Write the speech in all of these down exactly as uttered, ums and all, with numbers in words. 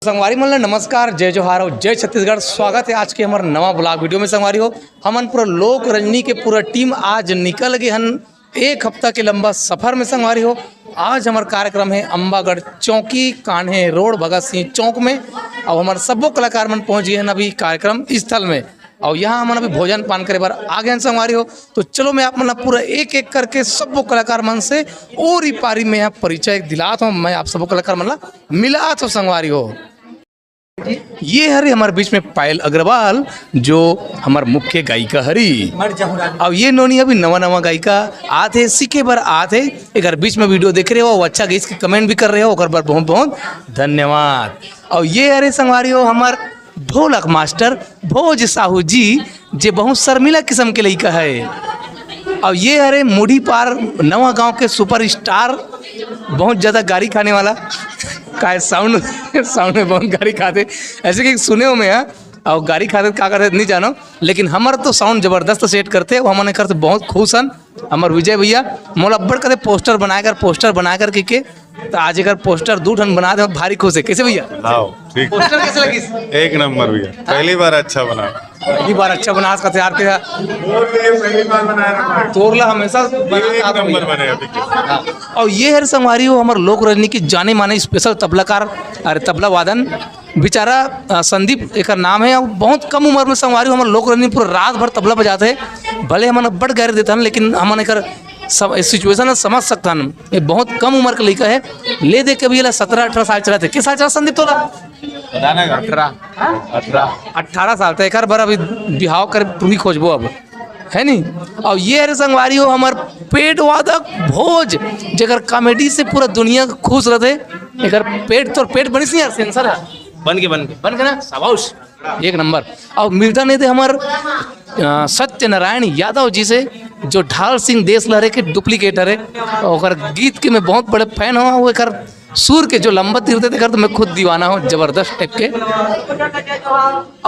संगवारी मन ला नमस्कार, जय जोहार अउ जय छत्तीसगढ़। स्वागत हे आज के हमर नवा vlog video में। संगवारी हो, हमन पूरा लोक रंजनी के पूरा team आज निकल गे हन एक हफ्ता के लंबा सफर में। संगवारी हो, आज हमर कार्यक्रम हे अम्बागढ़ चौकी, कान्हे रोड, भगत सिंह चौक में। अउ हमर सब्बो कलाकार मन पहुंच गे हन अभी कार्यक्रम स्थल में। अउ यहाँ हमन अभी भोजन पान करे बर आ गे हन संगवारी हो। तो चलो, मैं आप मन ला पूरा एक एक करके सब्बो कलाकार मन से ओरी पारी में यहाँ परिचय दिलात हूँ, मैं आप सब्बो कलाकार मन ला मिलात हूँ संगवारी हो। ये हरे हमर बीच में पायल अग्रवाल, जो हमर मुख्य गायिका हरी। अउ ये नोनी अभी नवा नवा गायिका आत हे, सीखे बर आत हे। एकर बीच में video देख रहे हो, अच्छा गा इसके comment भी कर रहे हो, ओकर बर बहुत बहुत धन्यवाद। अउ ये हरे संगवारी हो हमर ढोलक मास्टर भोज साहू जी, जे बहुत शर्मिला किस्म के लइका है। अउ ये हरे मुढ़ी पार नवा गांव के superstar, बहुत ज्यादा गारी खाने वाला। काय sound, sound में बहुत गारी खाते, ऐसे कि सुने हो मैं, हाँ। अउ गारी खाते का करते नहीं जानो, लेकिन हमर तो sound जबरदस्त set करते, वो हमन एकर से बहुत खुश हन। हमर विजय भैया मोला अब्बड़ कथे poster बनाए कर, poster बनाए कर के, के। तो आज एकर poster दू ठन बना दे, भारी खुश है। कैसे भैया? हाँ, ठीक। Poster कैसे लगिस? एक नंबर भैया, पहली बार अच्छा बना। पहली बार अच्छा बना सकते यार तेरा। पहली बार बनाया था। तोरला हमेशा बना एक नंबर बने अभी के। हाँ। अउ ये हर संगवारी हो हमर लोक रजनी के जाने माने special तबलाकार, अरे तबला वादन बेचारा, अ, संदीप एकर नाम है। अउ बहुत कम उम्र में संगवारी हो हमर लोक रजनी पूरा रात भर तबला बजाते हैं। भले हमन अब्बड़ गारी देथन, लेकिन हमन एकर सब situation ला समझ सकथन। ये बहुत कम उम्र के लइका है, ले दे के भी एला सत्रह अठारह साल चलत हे। के साल चलत संदीप तोला? पता नहीं, अठारह। हाँ? अठारह। अठारह साल, तो एकर बर अभी बिहाव करे टूरी खोजबो अब, है नी? अउ ये हरे संगवारी हो हमर पेट वादक भोज, जेकर comedy से पूरा दुनिया खुश रहते। एकर पेट, तोर पेट बनिस नहीं यार, सेंसर है? बन के, बन के। बन के ना, शाबाश। एक नंबर। अउ मिलथन हे ते हमर, अ, सत्यनारायण यादव जी से, जो ढाल सिंह देशलहरे के duplicate हरे। ओकर गीत के मैं बहुत बड़े fan हूँ। वो एकर सुर के जो लंबा तीरते तेकर तो मैं खुद दीवाना हूँ, जबरदस्त type के।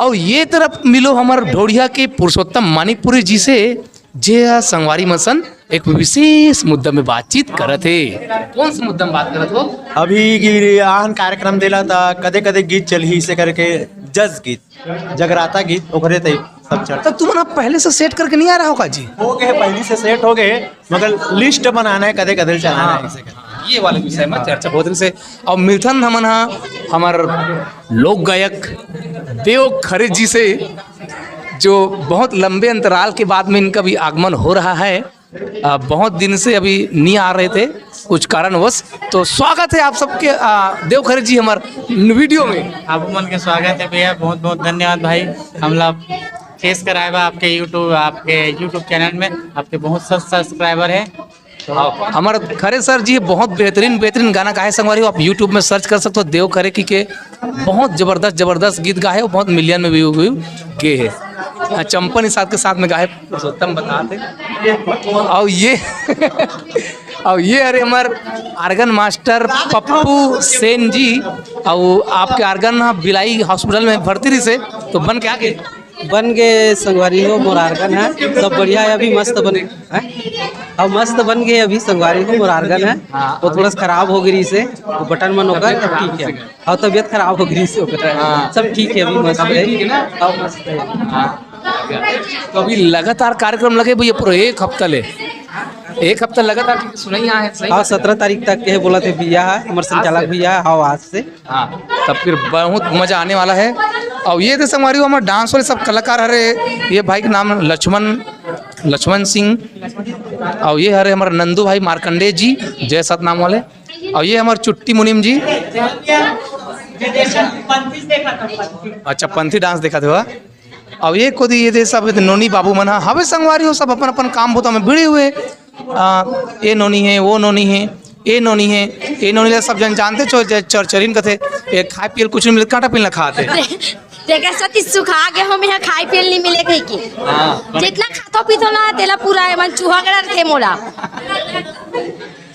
अउ ये तरफ मिलो हमर ढोढ़िया के पुरुषोत्तम मानिकपुरी जी से, जे ह संगवारी मन सन एक विशेष मुद्दा में बातचीत करत हे। कौन से मुद्दा में बात करत हो? अभी की आहन कार्यक्रम देला त कदे कदे गीत चलही से करके जस गीत, जगराता गीत, ओकरे तई सब चल। तो तुमन ह पहले से set करके नहीं आ रहा होगा जी? हो गए, पहली से set हो गए, मगर list बनाना है, कदे कदे चलाना है, हाँ, इसे करके। ये वाले विषय में चर्चा बहुत दिन से। अउ मिलथन हमन हा हमर लोक गायक देव खरे जी से, जो बहुत लंबे अंतराल के बाद में इनका भी आगमन हो रहा है। अ, बहुत दिन से अभी नहीं आ रहे थे कुछ कारणवश। तो स्वागत है आप सबके, अ, देव खरे जी हमर video में। आप मन के स्वागत है भैया, बहुत बहुत धन्यवाद भाई। हमला face कराए बा आपके YouTube, आपके YouTube channel में, आपके बहुत सारे subscriber है। तो हमर खरे sir जी बहुत बेहतरीन, बेहतरीन गाना गाए संगवारी हो, आप YouTube में search कर सकते हो देव खरे की के। बहुत जबरदस्त, जबरदस्त गीत गाए हो, बहुत million में view, view गए है। हाँ, चंपा निषाद के साथ में गाए पुरुषोत्तम बतात हे। अउ ये अउ ये हरे हमर organ master पप्पू सेन जी। अउ आपके organ ह बिलाई hospital में भर्ती रहिसे, तो बन के आगे? बन के संगवारी हो मोर organ है, सब बढ़िया है, अभी मस्त बने है। अब मस्त बन गए अभी संगवारी हो मोर organ है, हाँ, वो थोड़ा सा खराब हो गई से, वो बटन मन होकर, तबीयत खराब ठीक है। से। हाँ, तबीयत खराब हो गई से होकर। हाँ। सब ठीक है, अभी मस्त अभी है। ठीक है ना? अब मस्त है। हाँ। तो अभी लगातार कार्यक्रम लगे भैया, पूरा एक हफ्ता ले, एक हफ्ता लगातार, क्योंकि सुनई आए हैं, सही हाँ, बात है। सत्रह तारीख तक के बोला थे भैया है, हमर आज संचालक से? भैया है, हाँ, आज से। हाँ, तब फिर बहुत मजा आने वाला है। अउ ये दे संगवारी हो, हमर dance वाले सब कलाकार हरे, ये भाई के नाम लक्ष्मण, लक्ष्मण सिंह, अउ ये हरे हमर नंदू भाई मार्कंडे जी, जय सतनाम वाले, अउ ये हमर चुट्टी मुनीम जी। अच्छा, पंथी dance देखा थे। अउ ये कोदी ये दे सब नोनी बाबू मन ह हवे संगवारी हो, सब अपन अपन काम बुता में भिड़े हुए। आ, ए नोनी हे, वो नोनी हे, ए नोनी हे, ए नोनी ला सब जन जानते छो, जे चरचरिन कथे, ए खाए पिए ल कुछ नहीं मिलत, कांटा पिन ला खाते। तेकर सेती सुखा गे हो, मेहा खाए पिए ल नहीं मिले कहि के। हाँ। जितना खातो पीतो ना, तेला पूरा एमन चूहा गड़ा रथे मोला।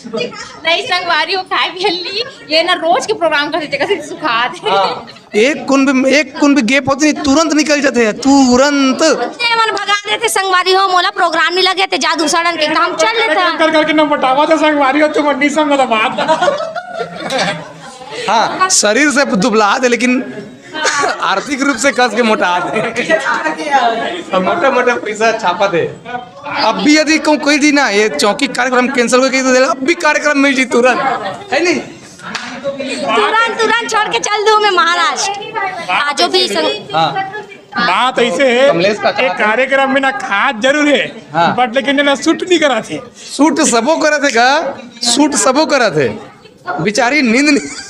नहीं संगवारी हो, खाए पिए ल नहीं, ये ना रोज के program करथे, तेकर सेती सुखा दे। हाँ। एक कुन भी, एक कुन भी gap होती नहीं, तुरंत निकल जाते हैं, तुरंत। ते मन भगा देते संगवारी हो, मोला program नहीं लगे, ते जा दूसरा डन के, तो हम चल लेते हैं। कर करके न बटावा तो संगवारी हो, तुम नहीं समझ बात। हाँ, शरीर से दुबला थे, लेकिन आर्थिक रूप से कस के मोटा थे। मोटा मोटा पैसा छापा थे। अब भी यदि को-, कोई दी ना, ये चौकी कार्यक्रम कैंसिल हो गई, तो अब भी कार्यक्रम मिल जी तुरंत, है नहीं? तुरंत तुरंत छोड़ के चल दूँ मैं महाराष्ट्र। आजो भी संग... हाँ। बात ऐसे है कमलेश का कि कार्यक्रम में ना खास जरूर है, हाँ। बट लेकिन ना सूट नहीं करा थे। सूट सबो करत है का? सूट सबो करत है। बेचारी नींद नहीं।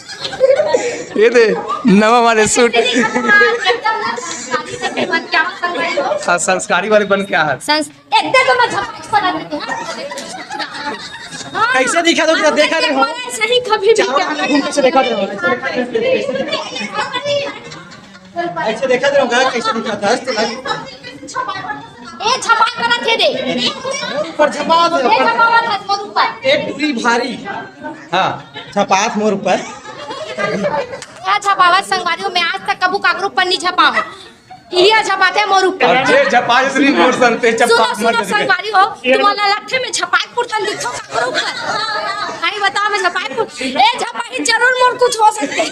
ये दे, नवा वाले सूट। हाँ, संस्कारी वाले बन क्या है? संस... एकदम तो मैं झपक पड़ा देती हूँ। हाँ, कैसे दिखा दो, जरा देखा दे। सही कभी भी क्या घूम कैसे देखा दे। ऐसे देखा दे होगा, कैसे दिखा था? ए छपाई करत हे दे। ऊपर झपा दे, ए छपावत हस मोर ऊपर। एक टुरी भारी हाँ। झपात मोर ऊपर। ए छपावत संगवारी हो, मैं आज तक कभू काकरो ऊपर नहीं छपाऊँ। इही छपाते मोर ऊपर। और जे झपाए श्री मोर संते सुनो झपा सुनो संगवारी हो, तुम्हारा लट्ठे में छपाई पुरतन दिखो काकरो ऊपर। भाई बताओ मैं छपाई पुर... ए छपाई जरूर मोर कुछ हो सकते।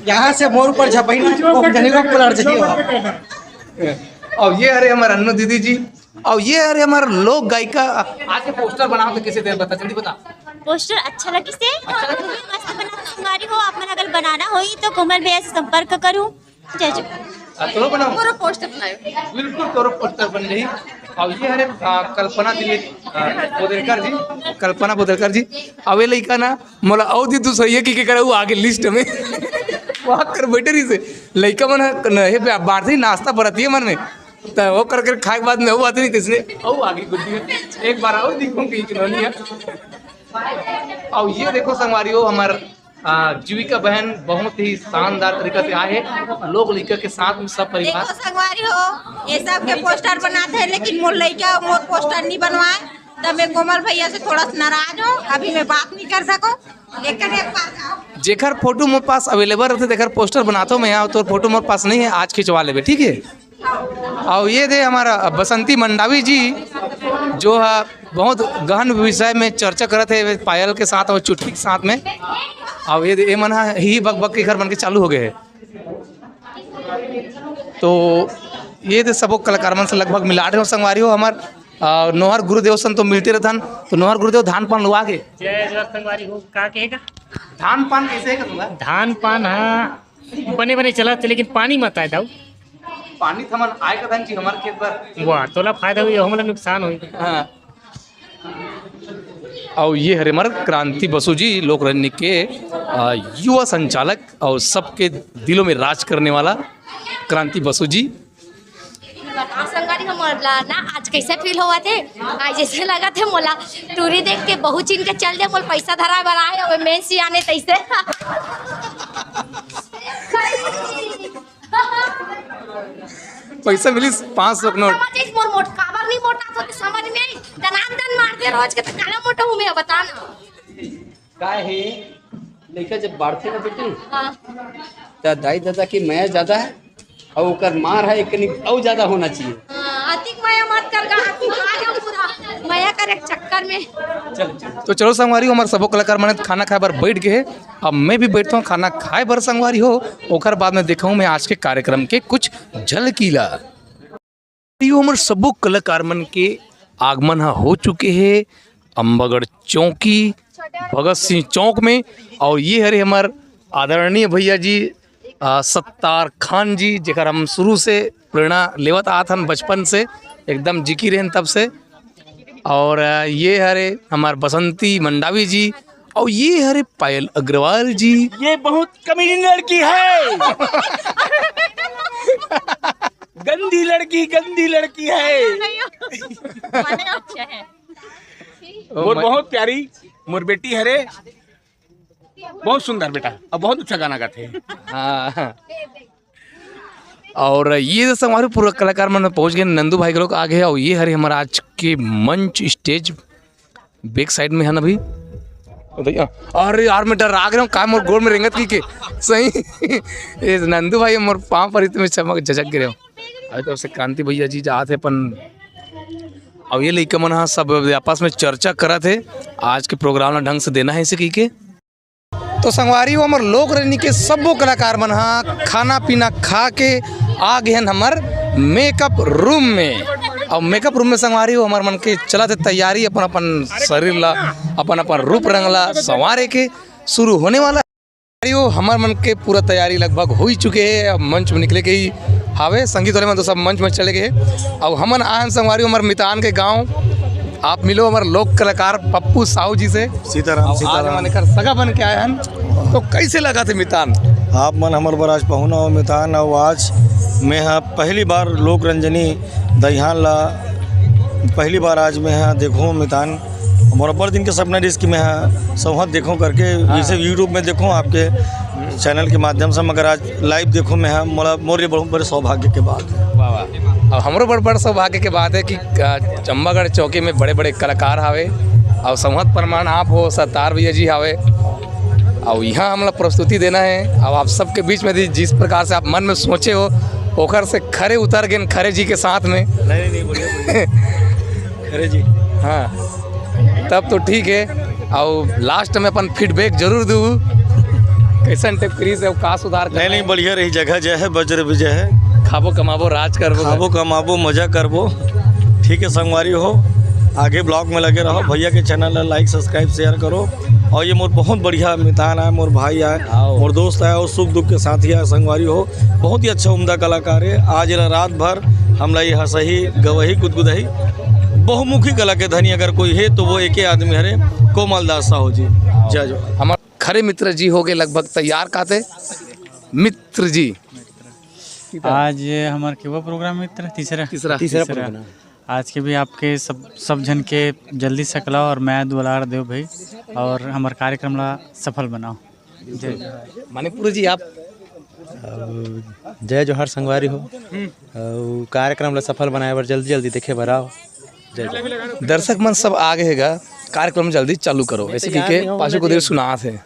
यहाँ से मोर ऊपर झपाई ना, वो जने को पलट जाइए। और ये हरे हमारे अन्नू दीदी जी, और ये हरे हमारे लोक गायिका। आज के पोस्टर बनाओ तो कैसे दे, बता, जल्दी बता। पोस्टर अच्छा लगिस हे। मस्त बना, संगवारी हो, आप मन अगर बनाना होई तो कोमल भैया से संपर्क करूँ। जय जय। आ, तोरो बनाओ। पूरा पोस्टर बनायो। बिल्कुल तोरो पोस्टर बन जाही। और ये हरे आ, कल्पना दिले आ, बोदेलकर जी, कल्पना बोदेलकर जी। अब ये लइका ना मोला अउ दी दूसरा ये की के करे वो आगे लिस्ट में वहाँ कर बैठे रही से लइका मन ह-, न, हे बे, बाढ़ से ही नाश्ता बरत है मन में। तो वो करके खाए के बाद में वो आते नहीं, इसने अउ आगे गुद्दी है। एक बार और दिखूं कि इन्होंने है। और ये देखो संगवारी हो हमार आ, जीविका बहन बहुत ही शानदार तरीका से आए हैं लोक लइका के साथ में सब परिवार। देखो संगवारी हो, ये सब के पोस्टर बनाते हैं, लेकिन मोर लइका मोर पोस्टर नहीं बनवाए, तब मैं कोमल भैया से थोड़ा सा नाराज हूँ, अभी मैं बात नहीं कर सकूँ। लेकिन एक बार जाओ। जेकर फोटो मोर पास अवेलेबल रहते, तेकर पोस्टर बनाता हूँ मैं। यहाँ तो फोटो मोर पास नहीं है, आज खिंचवा लेबे, ठीक है। और ये दे हमारा बसंती मंडावी जी, जो है बहुत गहन विषय में चर्चा करत है पायल के साथ और चुटकी के साथ में। और ये दे, ये मन ही बक बक के घर बन के चालू हो गए है। तो ये दे सबो कलाकार मन से लगभग मिलाट हो संगवारी हो हमार। आ, नोहर गुरुदेव सन तो मिलते रहथन। तो नोहर गुरुदेव धान पान लुआ के जय जोहार संगवारी हो, का कहेगा? धान पान कैसे है करूँगा? धान पान हाँ बने बने चलत हे, लेकिन पानी मत आए दाऊ। पानी थमन आए का धन जी हमारे खेत पर। वाह, तोला फायदा हुई, हमला नुकसान हुई। हाँ। और ये हरे हमारे क्रांति बसु जी, लोक रंजनी के आ, युवा संचालक और सबके दिलों में राज करने वाला क्रांति बसु जी। बता संगवारी हो मोला ना आज कैसे फील होवत हे। आज जैसे लगत हे मोला टूरी देख के बहुत चिन के चल दे, मोला पैसा धराए बर आए, ओए मेन सियाने तैसे। पैसा मिलिस पाँच सौ के नोट। समझ आइस मोर मोट काबर नहीं मोटा तो समझ में आई। दनान दन मार दे रोज के, तो काला मोटा हूँ मैं, बता ना। काय हे, लइका जब बाढ़थे ना बेटी, हाँ। त दाई ददा के मया ज्यादा है और ओकर मार है एक कनी अउ ज्यादा होना चाहिए। हाँ, अतिक मया मत कर गा, तू आ जा पूरा मया करे के चक्कर में। चल चल। तो चलो संगवारी हो, हमारे सबो कलाकार मन खाना खाए बर बैठ गए हैं। अब मैं भी बैठता हूँ खाना खाए बर संगवारी हो, ओकर बाद में देखा हूँ मैं आज के कार्यक्रम के कुछ झलकीला। यो हमर सबो कलाकार मन के आगमन ह हो चुके हे अम्बागढ़ चौकी भगत सिंह चौक में। और ये हरे हमर आदरणीय भैया जी आ, सत्तार खान जी, जेकर हम शुरू से प्रेरणा लेवत आत हन बचपन से, एकदम जिकी रहन तब से। और आ, ये हरे हमार बसंती मंडावी जी, और ये हरे पायल अग्रवाल जी। ये बहुत कमीनी लड़की है। गंदी लड़की, गंदी लड़की है। ओ और मैं- बहुत प्यारी मोर बेटी हरे, बहुत सुंदर बेटा, और बहुत अच्छा गाना गाते हैं। हाँ। और ये जो संगवारी पूरा कलाकार मन पहुंच गए, नंदू भाई के लोग आ गए। और ये हरे हमारा आज के मंच, स्टेज बैक साइड में है ना भाई। अरे यार, मैं डरा गया हूँ, का मोर गोड़ में रेंगत की के सही। ये नंदू भाई मोर पाँव पर इतने चमक झजक गिरे हो। अभी तरफ से क्रांति भैया जी जात है अपन। अब ये लइका मन हा सब आपस में चर्चा करत है, आज के प्रोग्राम ला ढंग से देना है इसे की के। तो संगवारी हो, हमर लोक रंजनी के सब्बो कलाकार मन ह खाना पीना खा के आ गे हन हमर मेकअप रूम में। अउ मेकअप रूम में संगवारी हो, हमर मन के चलत हे तैयारी अपन अपन शरीर ला, अपन अपन रूप रंग ला संवारे के शुरू होने वाला है। संगवारी हो, हमर मन के पूरा तैयारी लगभग हो ही चुके हे, अब मंच में निकले के ही हावे। संगीत वाले मन तो सब मंच में चले गए। अब हमन आए हन संगवारी हो हमर मितान के गांव। आप मिलो हमर लोक कलाकार पप्पू साहू जी से। सीताराम, अब आज सीताराम। हमन एकर सगा बन के आए हन, तो कैसे लगा थे मितान? आप मन हमर बर आज पहुना हो मितान, अउ आज मैं ह पहली बार लोक रंजनी दईहान ला पहली बार आज मैं ह देखूँ मितान। मोर बड़ दिन के सपना रहिस कि मैं ह संवत देखूँ करके, हाँ। इसे YouTube में देखूँ आपके चैनल के माध्यम से, मगर आज लाइव देखूँ मैं ह, मोला, मोर लिए बहुत बड़े सौभाग्य के बात है। वाह, वाह। अब हमरो बड़, बड़ सौभाग्य के बात है कि, अ, चंबागढ़ चौकी में बड़े, बड़े कलाकार हावे, और संवत प्रमाण आप हो, सत्तार भैया जी हावे, और यहाँ हमला प्रस्तुति देना है। अब आप सबके बीच में दि-, जिस प्रकार से आप मन में सोचे हो, ओकर से खरे उतर गेन खरे जी के साथ में। नहीं, नहीं, नहीं, बढ़िया, बढ़िया। खरे जी। हाँ, तब तो ठीक है। अउ लास्ट में अपन फीडबैक जरूर दू, कैसन टाइप करिस हे, का सुधार करना नहीं, नहीं, है? बढ़िया रही, जगह जय है, वज्र विजय है। खाबो कमाबो, राज करबो। खाबो कमाबो, मजा करबो। ठीक है संगवारी हो, आगे ब्लॉग में लगे रहो, भैया के चैनल ला लाइक, सब्सक्राइब, शेयर करो। और ये मोर बहुत बढ़िया मितान आए, मोर भाई आए, आओ। मोर दोस्त आए, और सुख दुख के साथी आए संगवारी हो। बहुत ही अच्छा उम्दा कलाकार है। आज एला रात भर हमला ये हंसही, गवही, गुदगुदही। बहुमुखी कला के धनी अगर कोई है तो वो एके आदमी हरे, कोमल दास साहू जी। जय जोहार। हमर खरे मित्र जी हो गए लगभग तैयार काते। मित्र जी। आज ये हमर केवा प्रोग्राम मित्र? तीसरा। तीसरा। तीसरा तीसरा। प्रोग्राम। आज के भी आपके सब, सब झन के जल्दी सकला और मैं दुलार देव भाई और हमर कार्यक्रम ला सफल बनाओ। जय जोहार। मानिकपुर जी, आप? अब जय जोहार संगवारी हो। अउ कार्यक्रम ला सफल बनाए बर जल्दी जल्दी देखे बर आओ। जय जोहार। दर्शक मन सब आ गए हे गा, कार्यक्रम जल्दी चालू करो, ऐसे कह के पाछू कोती सुनात हे।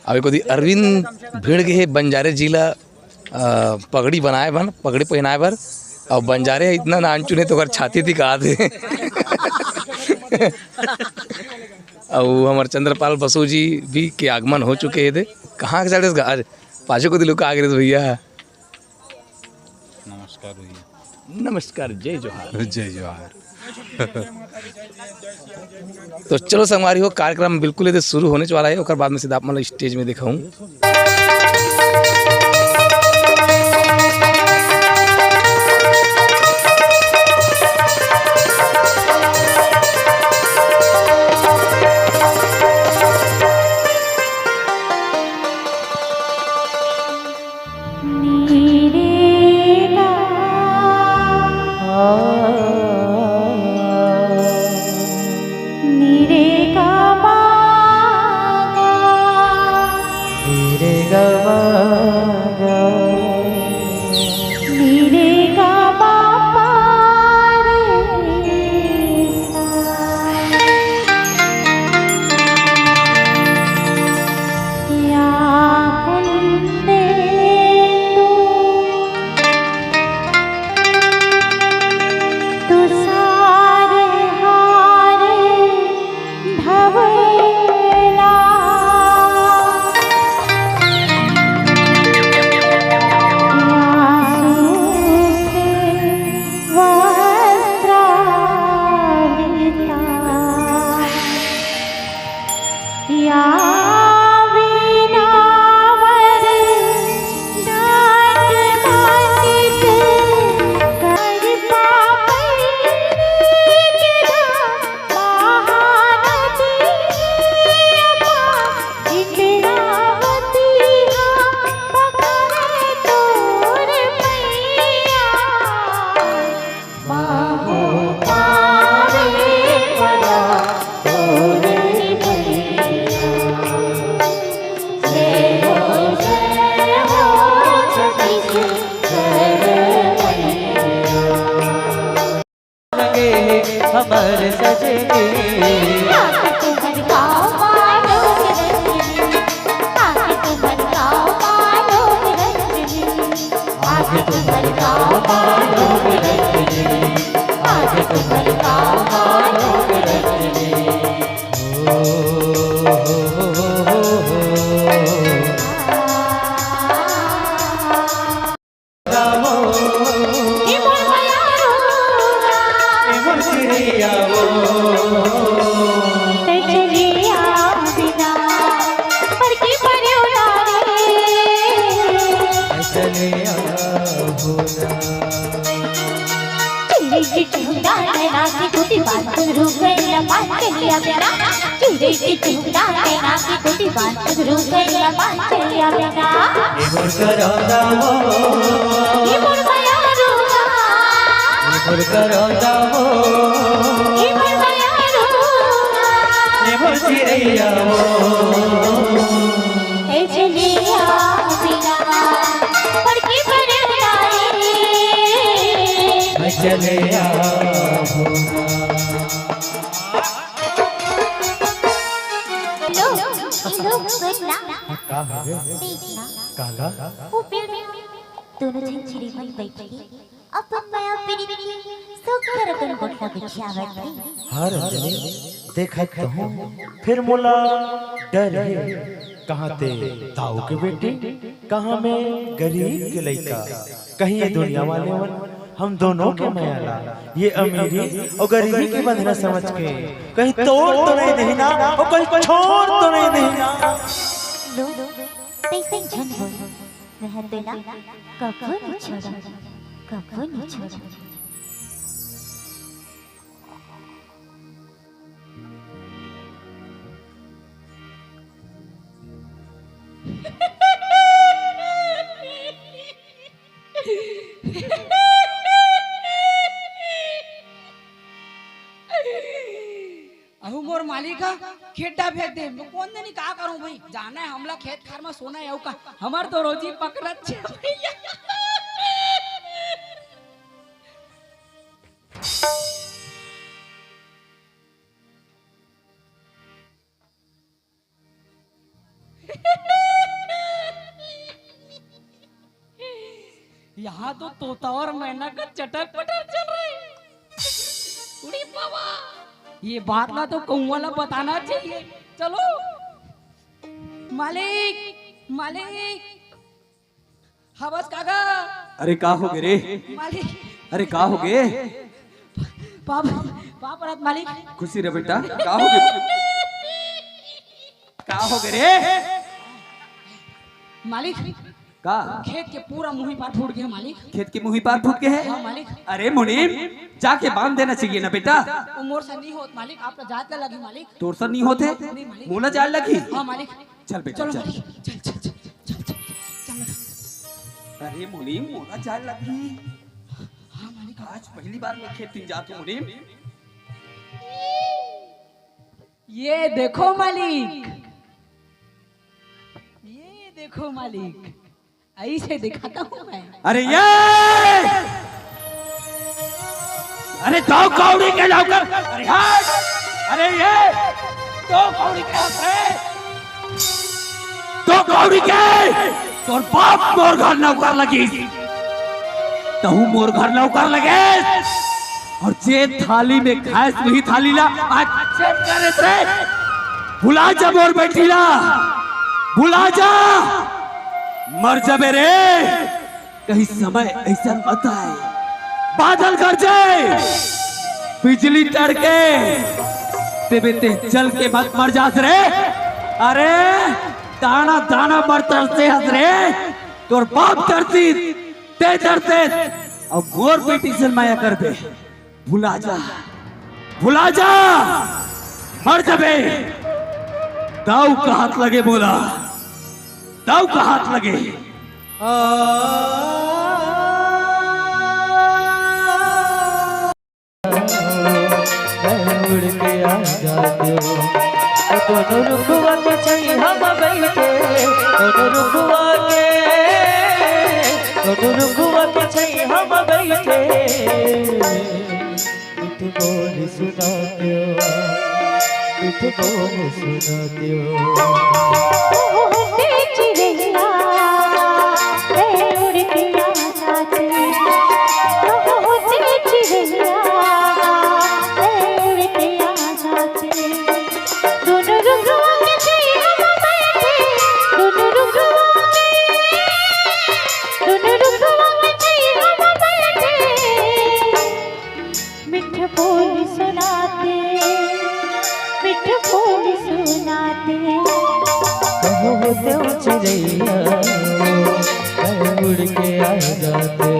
अभी कोती अरविंद भिड़ गए हे बंजारे जी ला, अ, पगड़ी बनाए बर, पगड़ी पहनाए बर, और बंजारे इतना नानचुन हे तो ओकर छाती दिखा दे। अउ हमर चंद्रपाल बसु जी भी के आगमन हो चुके हे दे। कहाँ के साइड से आज पाछू कोती लुका गे रहिस भैया? नमस्कार भैया। नमस्कार, जय जोहार। जय जोहार। तो चलो संगवारी हो, कार्यक्रम बिल्कुल एदे शुरू होने वाला है, ओकर बाद में सीधा आप मन ला स्टेज में देखाऊं। बांध चलिया बेना, चिड़ै के चुगला बेना के गोटी बांध, घुघरू करिया बांध चलिया बेना। ए मोर करौदा हो, ए मोर मयारुआ, ए मोर करौदा हो, ए मोर मयारुआ, ए मोर चिरैया हो। ए चलिया बिना, पड़के पड़े उतारे। मैं चलिया हो। लो, ई लो, सुन ना। का हवे? देख ना। काला? वो पेड़ में दोनों झन चिरई मन बैठ के अपन मया पीरित के सुघर अकन गोठला बिछावत हे। हाँ रंजनी, देखत तो हूँ, फिर मोला डर हे। कहाँ ते दाऊ के बेटी, कहाँ मैं गरीब के लइका। कहीं ये दुनिया वाले मन हम दोनों के मया ला ये अमीरी अउ गरीबी के बंधना समझ के कहीं तोड़ तो नहीं देही ना, अउ कहीं छोड़ तो नहीं देही ना। लो, तइसे झन बोल, मैं तेला कभू नहीं छोड़ा, कभू नहीं छोड़ा। अहू मोर मालिक ह खेत डा भेज दे, मैं कोन दिन का करूं भाई, जाना है हमला खेत खार में सोना है का, हमार तो रोजी पकड़त छे भैया। यहाँ तो तोता और मैना का चटर पटर चल रहा है। उड़ी बाबा, ये बात ना तो कौआ ला बताना चाहिए। चलो मालिक, मालिक, हवस काका। अरे का हो गे रे? मालिक। अरे का हो गे? पाप, पाप रात मालिक। खुशी रह बेटा, का हो गे? का हो गे रे? मालिक। का? खेत के पूरा मुही पार फूट गया मालिक। खेत के मुही पार फूट गया है? हाँ मालिक। अरे मुनीम, जाके बांध देना चाहिए ना बेटा। वो मोर से नहीं होत मालिक, आप तो जात ला लगी मालिक। तोर से नहीं होत है? नहीं मालिक। मोला जाए लगी? हाँ मालिक। चल बेटा, चलो चल। मालिक, चल, चल, चल, चल, चल, चल, चल। अरे मुनीम, मोला जाए लगी। हाँ मालिक। आज पहली बार मैं खेत दिन जात हूँ मुनीम। ये देखो मालिक, ये देखो मालिक, ऐसे दिखाता हूँ मैं। अरे ये, अरे दो कौड़ी के नौकर, अरे हट, अरे ये दो कौड़ी के हक है, दो कौड़ी के, तोर बाप मोर घर नौकर लगिस, तहूँ मोर घर नौकर लगिस। अउ जे थाली में खाइस वही थाली ला आज चेंज करे रे। भुला जा मोर बेटी ला, भुला जा, मर जबे रे। कहीं समय ऐसा मत आए, बादल गरजे, बिजली तड़के, तेबे ते जल के मत मर जास रे। अरे दाना दाना बर तरसे हस रे, तोर बाप तरसी, ते तरसे, अब मोर बेटी से मया करबे। भुला जा, भुला जा, मर जबे। दाऊ का हाथ लगे बोला, दाऊ का हाथ लगे। आ, मैं उड़ के आ जाते हो। दोनों रुखवा के छैया में बैठे, दोनों रुखवा के, दोनों रुखवा के छैया में बैठे। मीठ बोल सुनाते हो, मीठ बोल सुनाते हो। मीठ बोल सुनाते, मीठ बोल सुनाते। कहो तो चिड़ैया, मैं उड़ के आ जाते।